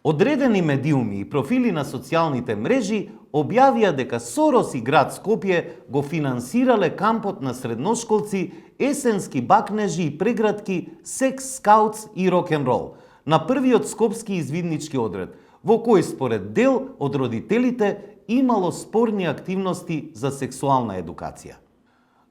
Одредени медиуми и профили на социјалните мрежи објавија дека Сорос и град Скопје го финансирале кампот на средношколци, есенски бакнежи и прегратки, секс, скаутс и рок-н-рол на првиот скопски извиднички одред, во кој според дел од родителите имало спорни активности за сексуална едукација.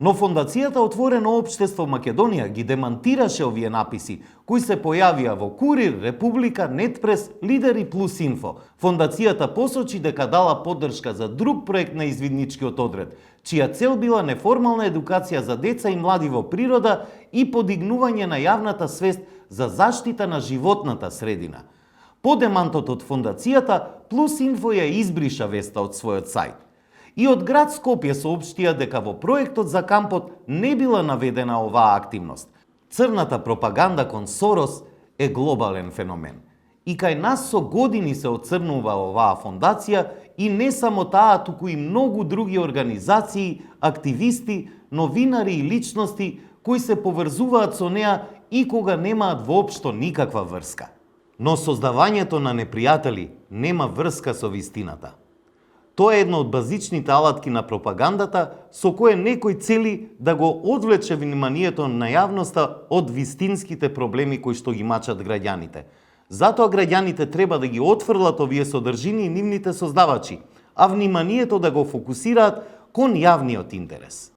Но Фондацијата Отворено општество Македонија ги демантираше овие написи, кои се појавија во Курир, Република, Нетпрес, Лидер и Плюс Инфо. Фондацијата посочи дека дала поддршка за друг проект на извидничкиот одред, чија цел била неформална едукација за деца и млади во природа и подигнување на јавната свест за заштита на животната средина. По демантот од Фондацијата, Плюс Инфо ја избриша веста од својот сајт. И од град Скопје соопштија дека во проектот за кампот не била наведена оваа активност. Црната пропаганда кон Сорос е глобален феномен. И кај нас со години се оцрнува оваа фондација и не само таа, туку и многу други организации, активисти, новинари и личности кои се поврзуваат со неа и кога немаат воопшто никаква врска. Но создавањето на непријатели нема врска со вистината. Тоа е една од базичните алатки на пропагандата со кое некој цели да го одвлече вниманието на јавноста од вистинските проблеми кои што ги мачат граѓаните. Затоа граѓаните треба да ги отфрлат овие содржини и нивните создавачи, а вниманието да го фокусираат кон јавниот интерес.